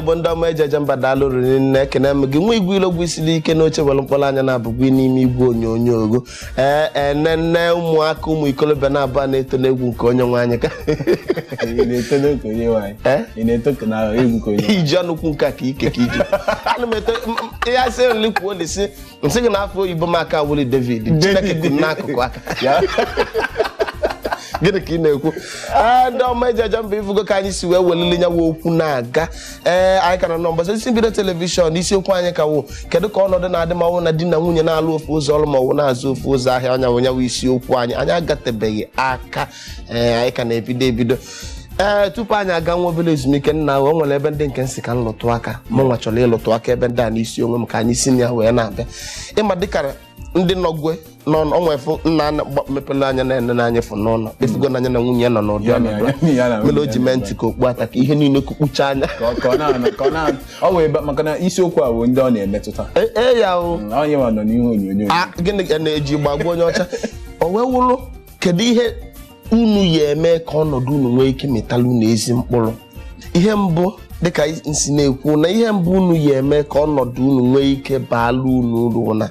Igbo, ndị ọma eji eje mba, daalụ riri nne. Ekene m gị, nwa igwe ilogwu isiri ike n'oche were mkpọrọ anya na-abụgwa n'ime igwe onyonyo ogo. Ee, nne, ụmụaka, ụmụ ikolobịa na-abụọ na-eto n'egwu nke onye nwe anyị ka Ị na-eto n'oge onye nwaanyị? Ee? Ị na-eto na egwu ka onye nwaanyị? Iji ọnụkwu nke a ka ike ka iji ana m eto ya sị nli kwuo lisi nsị gị na afọ oyibo m aka wuli David Chineke kwuru n'akụkụ aka. Gịnị ka ị na-ekwu? Ee, ndị ọma eji eje mba, ifugo ka anyị si wee welili nyawa okwu na-aga. Ee, anyị ka nọ nọ mbọsị isi mbido television. Isiokwu anyị ka wụ kedu ka ọnọdụ na-adị ma ọwụ na di na nwunye na-alụ ofu ụzọ ọrụ ma ọwụ na-azụ ofu ụzọ ahịa. Ọnya wụ nyawa isiokwu anyị. Anyị agatebeghị aka. Ee, anyị ka na-ebido ebido. Ee, tupu anyị aga nwa obere ezumike, nna, o nwere ebe ndị nke nsị ka m lụtụ aka. Mụ nwa chọrọ ịlụtụ aka ebe ndị a n'isi onwe m, ka anyị si na ya wee na-abịa ịma dịka ndị nọgwe onwefu nna mepere anya na-ene n'anya fụ n'ụlọ efugo n'anya na nwunye ya nọ n'ụdị ọnọdụ a mere o ji mee ntị ka okpu ata ka ihe niile kukpucha anya. Ka ọ na-anọ ka ọ na ọ wee maka na isiokwu a bụ ndị ọ na-emetụta. Ee ya o. Onye nwa nọ n'ihu onyonyo. A gịnị ka na-eji gbagbuo onye ọcha o wee wụrụ? Kedu ihe unu ya eme ka ọnọdụ unu nwee ike mịtara unu ezi mkpụrụ? Ihe mbụ, dịka nsi na-ekwu, na ihe mbụ unu ya eme ka ọnọdụ unu nwee ike baala unu uru na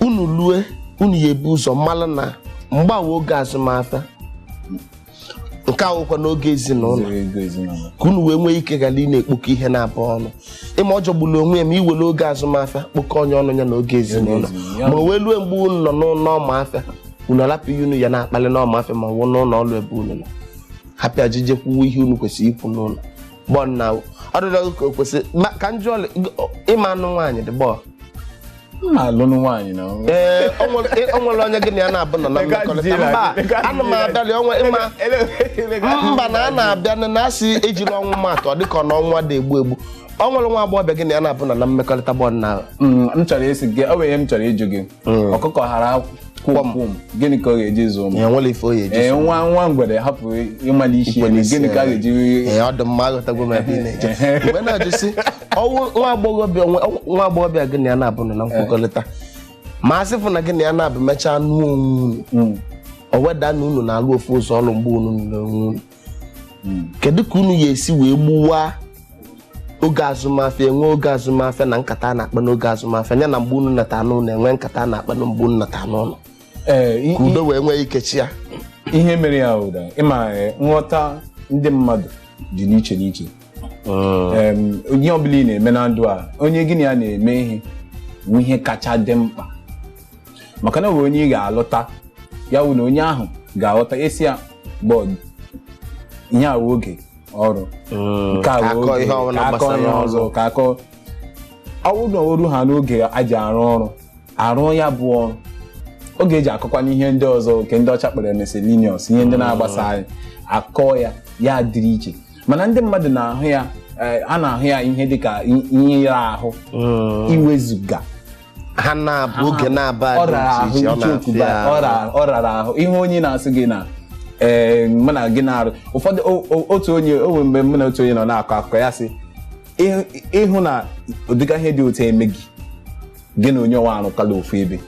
unu lue, unu ya ebu ụzọ mara na mgbanwe oge azụmahịa nke awụkwa n'oge ezinụlọ ego ezinụlọ, ka unu wee nwee ike ghara ị na-ekpokọ ihe na-abụ ọnụ. Ịma ọ jọgburu onwe ya ma iwere oge azụmahịa kpokọ onye ọnụ ya na oge ezinụlọ, ma o wee lue mgbe unu nọ n'ụlọ ọma afịa, unu alapụ ihe unu ya na-akpali n'ọma afịa ma ọ wụ n'ụlọ ọrụ ebe unu nọ, hapụ ajije kwuwe ihe unu kwesịrị ikwu n'ụlọ. Gbọ nna, ọ dịrọ ka o kwesịrị ka njụ ịma anụ nwaanyị dị gbọọ. M na-alụnụ nwaanyị na Ee, o nwere onye gị na ya na-abụ nọ na mmekọrịta? Mba, ana m abịalị onwe ịma mba na a na-abịa na asị ejiri ọnwụ matụ ọ dịka ọ na ọnwa dị egbu egbu. Ọ nwere nwa agbọghọbịa gị na ya na-abụ nọ na mmekọrịta gbọ na? M chọrọ isi gị, o nwere ihe m chọrọ ịjụ gị. Ọkụkọ ghara kwum kwum, gịnị ka ọ ga-eji zụọ ụmụ? Ya nwere ife o ya eji. Ee, nwa ngwere hapụ ịmali isi elu, gịnị ka a ga-eji? Ee, ọ dị mma, aghọtago m ebe ị na-eje. Mgbe na-ajụ sị ọnwụ nwa agbọghọbịa nwa agbọghọbịa gị na ya na-abụ nọ na nkwekọrịta, ma a sị fụ na gị na ya na-abụ mechaa nụọ onwe unu, o weda na unu na-alụ ofu ụzọ ọrụ mgbe unu nụrụ onwe unu, kedu ka unu ya esi wee gbuwa oge azụmahịa, enwe oge azụmahịa na nkata a na-akpa n'oge azụmahịa ya na mgbe unu nata n'ụlọ, enwe nkata a na-akpa na mgbe unu nata n'ụlọ, ka udo wee nwee ike chi ya? Ihe mere ya ụda ịma, nghọta ndị mmadụ dị n'iche n'iche. Onye ọbụla ị na-eme na ndụ a, onye gị na ya na-eme ihe bụ ihe kacha dị mkpa, maka na ọ bụ onye ị ga-alụta ya wụ na onye ahụ ga-aghọta esi ya gbọ ihe a wụ oge ọrụ nke a wụ Akọ oge ihe ọbụla ka akọ gbasara ihe ọrụ. Ọzọ ka akọ ọ bụrụ na oru ha n'oge a ji arụ ọrụ arụ ya bụ ọrụ oge eji akọkwa n'ihe ndị ọzọ nke ndị ọcha kpọrọ miscellaneous, ihe ndị na-agbasa anyị akọ ya, ya dịrị iche. Mana ndị mmadụ na-ahụ ya, a na-ahụ ya ihe dịka ihe ra ahụ iwezuga ha na-abụ oge na-aba ọ dị rara iche ahụ iche, ọ icheoku na-afịa ọ rara ahụ ihe onye na-asị gị na ee, mụ na gị na-arụ ụfọdụ otu onye o nwere mgbe mụ na otu onye nọ na-akọ akụkọ, ya sị ịhụ na ụdịka ihe dị otu eme gị, gị na onye ọnwa arụkọla ofu ebe.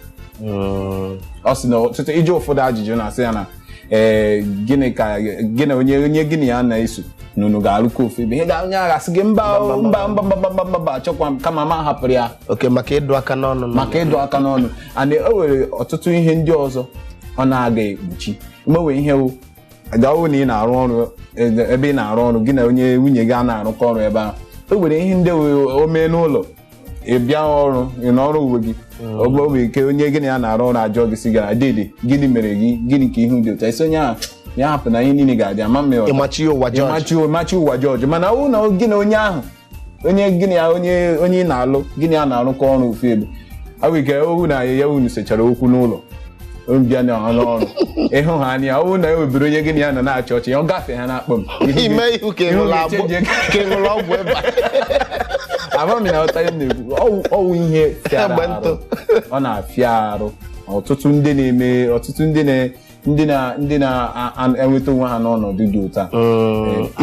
Ọ sị na ọtụtụ ije ụfọdụ ajụjụ na-asị ya na ee, gịnị ka gị na onye gị na ya na-eso na unu ga-arụkọ ofu ebe, ihe ga onye agha sị gị mba o, mba mba mba mba mba mba, achọkwa m kama ma hapụrụ ya. Oke maka ịdụ aka n'ọnụ maka ịdụ aka n'ọnụ. And o nwere ọtụtụ ihe ndị ọzọ ọ na-aga ekpuchi mgbanwe ihe wụ gawo na ị na-arụ ọrụ ebe ị na-arụ ọrụ, gị na onye nwunye gị a na-arụkọ ọrụ ebe ahụ, o nwere ihe ndị o mee n'ụlọ, ị bịa ọrụ, ị nọrọ uwe gị, ọ bụ nwere ike onye gị na ya na-arụ ọrụ ajụọ gị sị gị, "Adịdị, gịnị mere gị? Gịnị ka ihu dị ụtọ?" Isi onye ahụ ya hapụ na ihe niile ga-adị ama mma. Ịmachi ụwa George. Ịmachi ụwa George. Mana ọ bụrụ na gị na onye ahụ, onye gị na ya, onye ị na-alụ, gị na ya na-arụkọ ọrụ ofu ebe, ọ bụ ike owu na ya unu sechara okwu n'ụlọ, unu bịa n'ọrụ ịhụ ha anya, ọ bụrụ na e webere onye gị na ya nọ na-achị ọchị, ọ gafee ha na-akpọ m ime ihu ka ị ihu ṅụrụ agbụ ga-echenji. Ka ị ṅụrụ ọgwụ ebe a. Ama m na ọta ihe m na-ekwu. Ọwụ ihe fịara Egbe arụ. ntụ. Ọ na-afịa arụ. Ọtụtụ ndị na-eme, ọtụtụ ndị na-enweta onwe ha n'ọnọdụ dị otu a.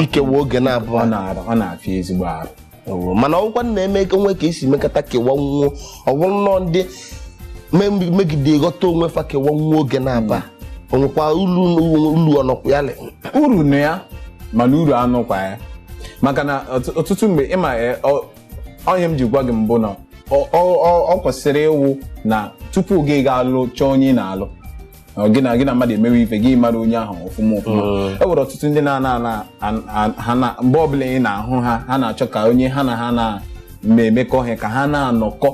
Ikewa oge na-abụ ọ na-arụ, ọ na-afịa ezigbo arụ. Owo, mana ọgwụkwa na-eme onwe ka esi mekọta kewa nwuo, ọ bụrụ nnọọ ndị megide ghọta onwe fa kewa nwuo oge na-aba, onwekwa ulu ulu ọnọkwa ya le? Uru na ya, mana uru anụkwa ya, Maka na ọtụtụ mgbe ịma onye m ji gwa gị mbụ na ọ kwesịrị ịwụ na tupu gị ga-alụ chọọ onye ị na-alụ, gị na gị na mmadụ emewe ife, gị mara onye ahụ ọfụma ọfụma. E nwere ọtụtụ ndị na-ana ha na mgbe ọbụla ị na-ahụ ha, ha na-achọ ka onye ha na ha na-emekọ ihe ka ha na-anọkọ,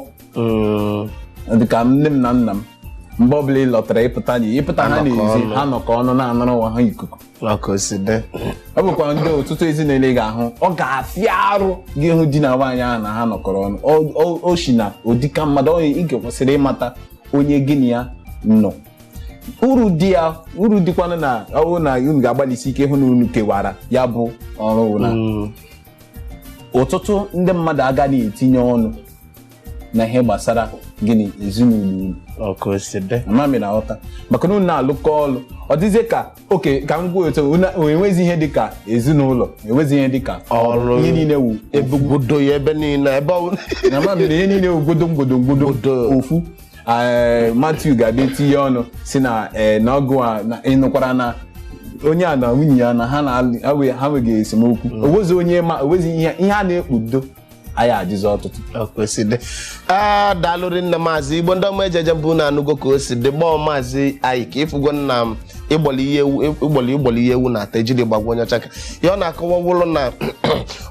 dịka nne m na nna m. Mgbe ọbụla ị lọtara, ịpụta na ịpụta ha n'ezi, ha nọkọ ọnụ na-anọrọ onwe ha ikuku. Ọ bụkwa ndị ọtụtụ ezinụlọ ị ga-ahụ, ọ ga-afịa arụ gị hụ di na nwaanyị ahụ na ha nọkọrọ ọnụ. O si na ụdịka mmadụ onye ị kwesịrị ịmata onye gị na ya nọ. Uru dị ya, uru dịkwanụ na ọ bụrụ na unu ga-agbalịsi ike hụ na unu kewara ya bụ ọrụ, na ọtụtụ ndị mmadụ agaghị etinye ọnụ na ihe gbasara gịnị ezinụlọ unu. Amami na aghọta, maka na unu na-alụkọ ọlụ, ọ dịzie ka oke ka m gwuo otu enwezi ihe dịka ezinụlọ, enwezi ihe dịka ọrụ, ihe niile wu ebugodo ya ebe niile ebe ọ amami na ihe niile wu gbodo gbodo gbodo ofu. Matthew ga-abịa etinye ọnụ si na na ọgụ a ịnụkwara na onye a na nwunye ya na ha nweghị esemokwu, onwezi onye ma onwezi ihe a na-ekpudo anyị adịzi ọtụtụ. Daalụrị nna maazị Igbo ndị ọma ejeje mbụ na-anụgo ka o si dị. Gbọọ maazị anyị ka ịfụgo nna m ịgbọli ihe ewu na-ata ejiri gbagwo onye ọcha ka ya ọ na-akọwa wụlụ na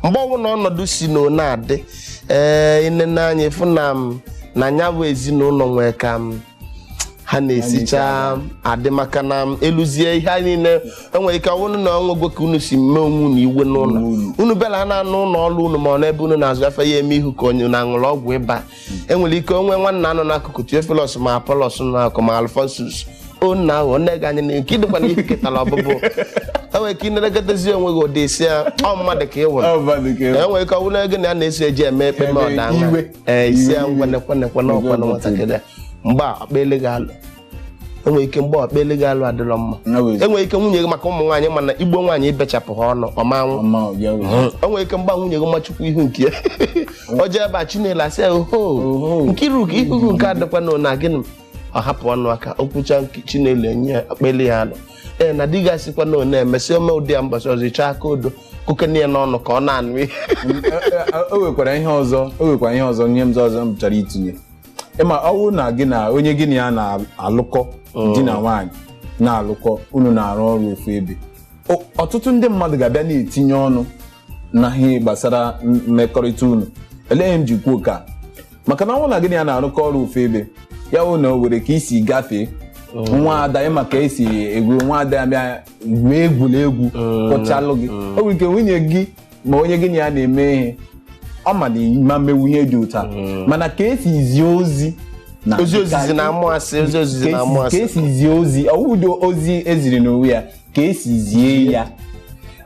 mgbe ọnwụ na ọnọdụ si na na-adị ee inene anya ịfụ na na nya bụ ezinụlọ nwee ka ha na-esicha adị, maka na eluzie ihe niile enwere ike ọnwụnụ na ọnwụgo ka unu si mee onwe unu iwe n'ụlọ unu bịara ha na-anụ ụlọ ọrụ unu ma ọ n'ebe unu na-azụ afọ ya eme ihu ka onye na-aṅụrụ ọgwụ ịba. Enwere ike onwe nwanna anọ n'akụkụ Theophilus ma Apollos n'akụ ma Alphonsus onna ahụ onye ga anya na nke ịdịkwa na ihu ketara ọbụbụ. Enwere ike ịneregotazi onwe gị ụdị isi ya ọ mmadụ ka ị wụrụ. Enwere ike ọ bụrụ ego na ya na-eso eji eme ekpeme ọda ee isi ya ngwa nekwe nekwe na ọkwa na nwatakịrị a mgbe akpa ele gị alụ. Enwere ike mgbe ọkpa ele gị alụ adịrọ mma. Enwere ike nwunye gị, maka ụmụ nwaanyị mana igbo nwaanyị ibechapụ ha ọnụ ọmanwụ. Enwere ike mgba nwunye gị machukwu ihu nke ya o jee ebe a Chinelo asị ya oho nkiru ka ihu nke adịkwa na na gịnị ọ hapụ ọnụ aka okwucha Chinelo enye ya akpeli ya alụ. Ee na di gasịkwa na ọ na-emesi ome ụdị ya mbọchị ọzọ ịchọ aka odo kukene ya n'ọnụ ka ọ na-anụ ihe. O nwekwara ihe ọzọ, o nwekwara ihe ọzọ nye m ọzọ m chọrọ itinye. Ịma ọwụ na gị na onye gị na ya na-alụkọ di na nwaanyị na-alụkọ, unu na-arụ ọrụ ofu ebe, ọtụtụ ndị mmadụ ga-abịa na-etinye ọnụ na ihe gbasara mmekọrịta unu. Elee m ji kwuo ka maka na ọnwụ na gị na ya na-arụkọ ọrụ ofu ebe, ya wụ na o were ka isi gafee nwa ada, ịma ka esi egwu nwa ada ya bịa mee egwuregwu kụchalụ gị. O nwere ike nwunye gị ma onye gị na ya na-eme ihe ọ ma na ma mewu ihe dị ụta, mana ka esi zie ozi na ozi ozizi na-amụ asị, ozi ozizi na-amụ asị, ka esi zie ozi ọwụdo ozi eziri n'onwe ya ka esi zie ya.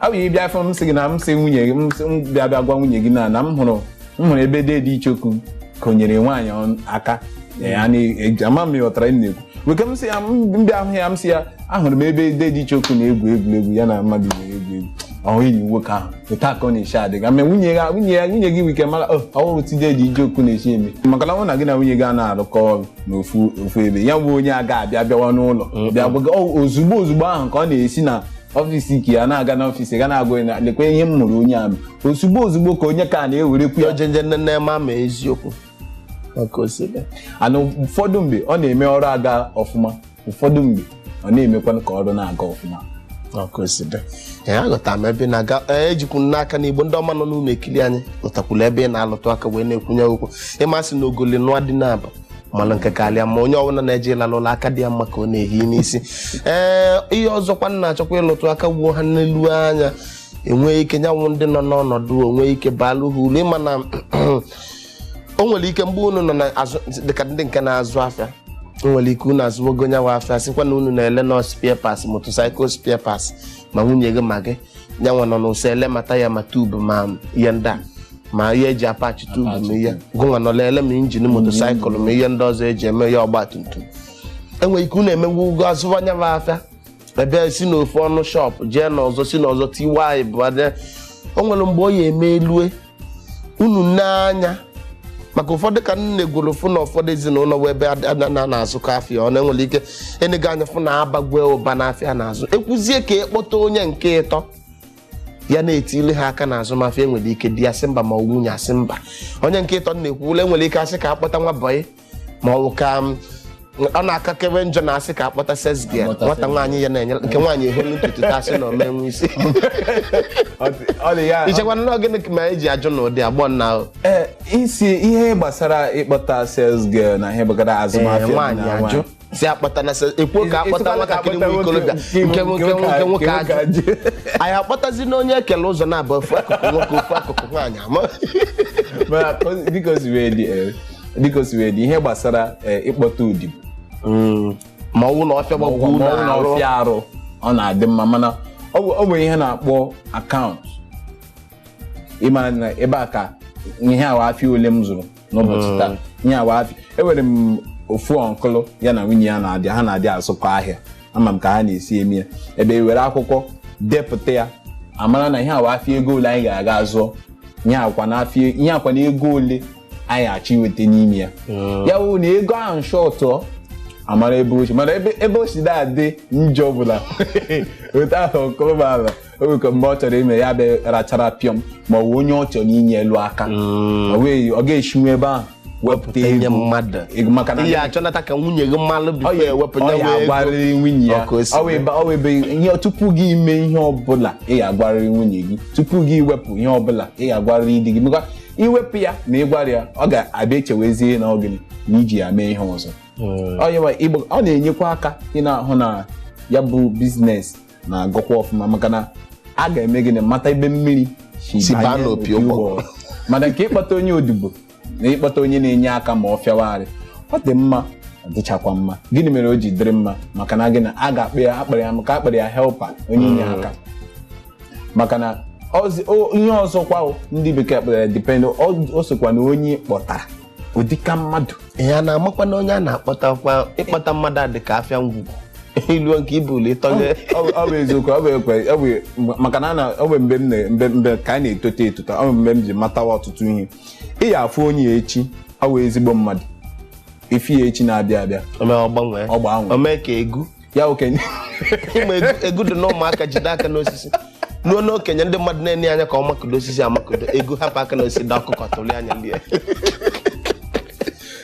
Abụghị ịbịa afọ m sị gị na m sị nwunye gị m bịa bịa gwa nwunye gị na m hụrụ ebe dị icheoku konyere nwaanyị aka ya na ama m ghọtara m na-ekwu weke m sị ya m bịa ahụ ya m sị ya ahụrụ m ebe dị icheoku na-egwu egwuregwu ya na mmadụ na-egwu egwu ọhụ enyi nwoke ahụ taa ka ọ na-eshi adịga ma nwunye gị wike mara ọhụrụ tide dị ijeokwu na-eshi eme. Maka na ọ na gị na nwunye gị a na-arụkọ ọrụ n'ofu ofu ebe, ya bụ onye aga abịa bịawa n'ụlọ bịa gwa gị ozugbo ozugbo ahụ ka ọ na-esi na ọfisi ka ya na-aga n'ọfisi ga na-agwa na lekwe ihe m mụrụ onye ahụ ozugbo ozugbo ka onye ka na-ewerekwu ya ojenje nne ma ma eziokwu. Ana ụfọdụ mgbe ọ na-eme ọrụ aga ọfụma, ụfọdụ mgbe ọ na-emekwanụ ka ọrụ na-aga ọfụma. Aghọtara m ebe na-aga. Ejikwu n'aka na Igbo ndị ọma nọ n'ụlọ ekiri anyị ghọtakwula ebe ị na-alụtụ aka wee na-ekwunye okwu ịmasị na ogoli nụa dị na-abụ mana nke karịa ma onye ọbụla na-eje ịlalụ ụlọ aka dị ya mma ka ọ na-ehi n'isi. Ee ihe ọzọkwa na-achọkwa ịlụtụ aka wuo ha n'elu anya enwee ike nyanwụ ndị nọ n'ọnọdụ onwe ike baalụ ha uru. Ịma na o nwere ike mgbe unu nọ na azụ dịka ndị nke na-azụ afịa, o nwere ike unu azụwogo nyanwụ afịa sịkwa na unu na-ele nọ spare parts, motorcycle spare parts, ma nwunye gị ma gị nyanwa nọ n'ụsọ ele ma taya ma tubu ma ihe ndị a ma ihe eji apachi tubu ma ihe gụnwa nọ lele ma injin motosaịkụl ma ihe ndị ọzọ eji eme ya ọgba tum tum. Enwere ike unu emewe ugo azụwa nyanwụ afịa ebe si n'ofu ọnụ shọpụ jee n'ọzọ si n'ọzọ tiwa anyị bụ o nwere mgbe ọ ya eme elue unu n'anya maka ụfọdụ ka nne gwuru fụ na ụfọdụ ezinụlọ wee ebe na-azụkọ afịa ọ na-enwere ike enego anya fụ na abagwe ụba n'afịa na-azụ ekwuzie ka ịkpọta onye nke ịtọ Ya na-etili ha aka n'azụmahịa, enwere ike di ya sị mba, ma ọ nwunye asị mba. Onye nke ịtọ na-ekwu ụlọ, enwere ike asị ka akpọta nwa bọyị, ma ọ bụ ka ọ na-akakebe njọ na asị ka akpọta sales girl, Akpọta nwata sales. nwaanyị ya na-enye nke nwaanyị eholu ntutu taa, asị na ome nwe isi. Ọ dị ya. Ichekwa na gịnị ma eji ajụ na ụdị agbọ nna ahụ? Ee, isi ihe gbasara ịkpọta sales girl na ihe gbasara azụmahịa nwaanyị na ajụ si akpọta na ekwuo ka akpọta Ịsịkwa nwatakịrị ka nwa ikolobịa, nke nwoke, nwoke nwoke ajụ. Anyị akpọtazi na onye ekele ụzọ na-abụ, ofu akụkụ nwoke, ofu akụkụ nwaanyị, ama. Mana dịka o si wee dị, ihe gbasara ịkpọta odibo ma ọ wụ na ọfịa ma ọ gbagwu bụ na na-arụ ọfịa arụ, ọ na-adị mma, mana ọ bụ ihe na-akpọ akaụntụ, ịmara na ebe a ka ihe awa afịa ole m zụrụ n'ụbọchị taa, ihe awa afịa. Enwere m ofu ọnkụlụ, ya na nwunye ya na-adị, ha na-adị azụkọ ahịa. Ama m ka ha na-esi eme ya, ebe e were akwụkwọ depụta ya, amara na ihe awa afịa ego ole anyị ga-aga zụọ ihe akwa na afịa, ihe akwa na ego ole anyị achọ inweta n'ime ya. Ya wụ na ego ahụ shọtụọ, amara ebe o si, mana ebe o si na-adị njọ bụla otu ahụ okorobịa o nwekwa mgbe ọ chọrọ ime ya bịa rachara pịọm, ma ọ bụ onye ọ chọrọ inye elu aka, ọ ga-eshinwu ebe ahụ wepụta enye ego mmadụ ego, maka na ihe achọnata ka nwunye gị mmalụ ọ bifo ya ewepụ ọ nye ya nwa ego. agwarịrị nwunye ya. Ọ ka o si Ọ wụ ebe ihe tupu gị ime ihe ọbụla, ị ga-agwarịrị nwunye gị. Tupu gị wepụ ihe ọbụla, ị ga-agwarịrị di gị, maka iwepụ ya na ịgwara ya, ọ ga-abịa echewezie na ọ gịnị na iji ya mee ihe ọzọ. Ọ ya ọ na-enyekwa aka ị na-ahụ na ya bụ business na-agọkwa ọfụma, maka na a ga-eme gịnị, mata ebe mmiri si baa banye n'opi ụgbọgụrụ. ụgbọgụrụ. Mana nke ịkpọta onye odibo na ịkpọta onye na-enye aka ma ọ fịawagharị, ọ dị mma, ọ dịchakwa mma. Gịnị mere o ji dịrị mma? Maka na gịnị, a ga-akpọ ya, akpọrọ ya, maka akpọrọ ya helper, onye inye aka. Maka na ihe ọzọkwa ndị bekee kpọrọ ya depend, o sokwa na onye kpọtara ụdịka mmadụ. Ihe a na-amakwa na onye a na-akpọtakwa, ịkpọta mmadụ a dị ka afịa ngwugwu, iluo nke ibulu ịtọnye. Ọ bụ eziokwu, ọ bụ ekwe, ọ bụ maka na ọ bụ mgbe m na- mgbe mgbe ka anyị na-etoto etoto, ọ bụ mgbe m ji matawa ọtụtụ ihe. Ị ya afụ onye echi, ọ bụ ezigbo mmadụ, ifi ya echi na-abịa abịa, ome ọgbanwe. Ọ gbanwe. Ome ka egu. Ya okenye. Ịma egu dị na ụmụaka jide aka n'osisi ruo n'okenye, ndị mmadụ na-enye anya ka ọ makụdo osisi amakụdo egu, hapụ aka n'osisi da, ọkụkọ tụrụ anya lie.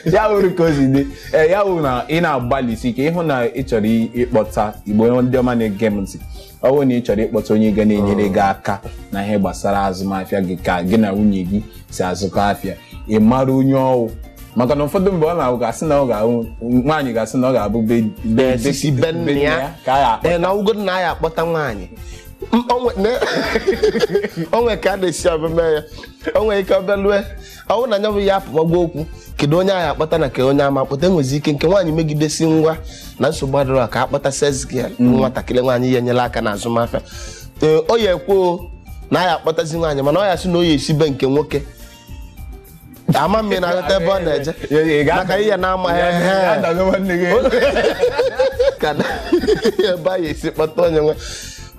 Ya wuru ka o si dị. Ee, ya wụ na ị na-agbalịsi ike ịhụ na ị chọrọ ịkpọta Igbo ndị ọma na-ege m ntị, ọ bụrụ na ị chọrọ ịkpọta onye ga na-enyere gị aka na ihe gbasara azụmahịa gị, ka gị na nwunye gị si azụkọ afịa, ị mara onye ọwụ, maka na ụfọdụ mgbe ọ na-abụ ga-asị na ọ ga-abụ nwaanyị, ga-asị na ọ ga-abụ sisi be nne ya ka a ga-akpọ. Ee, na ụgwọ na ya akpọta nwaanyị. Onwe ka a na-esi ọbụme ya, o nwere ike ọbịa lue ọwụ na anya bụ ya apụgbagwo okwu, kedu onye anyị akpọta na ke onye ama akpọta. Enwezi ike nke nwaanyị megidesi ngwa na nsogbu adịrọ, ka akpọta sales girl, nwatakịrị nwaanyị ya enyela aka na azụmahịa. Ee, o ya ekwo na ya akpọtazi nwaanyị, mana ọ ya sị na o ya esi be nke nwoke. Ama mmiri na-aghọta ebe ọ na-eje maka ihe na-amaghị ehe. Adago nwanne gị. Ka ebe a ya esi kpọta onye nwe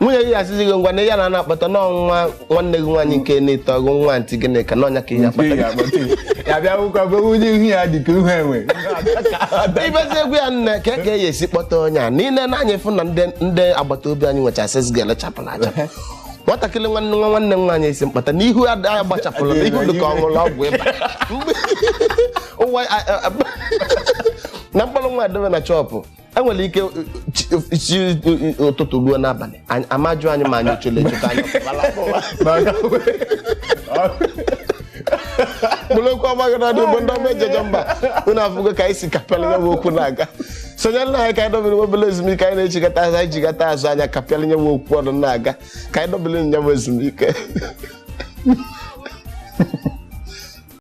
nwunye gị, asịzi gị ngwa na ya na na-akpọta n'ọnwa nwanne gị nwaanyị nke na-eto ọgụ nwa ntị gịnị ka n'ọnya ka ihe akpata. Ya bịa bụkwa be nwunye, ihu ya dị ka ihu enwe. Ibezi egwu ya nne ka ka ya esi kpọta onye a niile na anya ịfụ na ndị agbata obi anyị nwecha sales girl chapụrụ achapụ, nwatakịrị nwanne nwa nwanne m nwaanyị esi mkpata n'ihu ada gbachapụrụ n'ihu dị ka ọ ṅụrụ ọgwụ ịba. Ụwa na mkpụrụ nwa edobe na chọpụ, enwere ike chi ụtụtụ ruo n'abalị, amajụ anyị ma anyị chọrọ echeta anyị ọpụpala ọpụpa. Mkpụrụ okwu ọma gị n'ọdụ Igbo ndị ọma ejeje mba, unu afụgo ka anyị si kapịalị ya bụ okwu na-aga. Sonyere anyị ka anyị dobere obere ezumike, anyị na-echikọta azụ, anyị jikọta azụ anya kapịalị nye bụ okwu ọnụ na-aga. Ka anyị dobere nya bụ ezumike.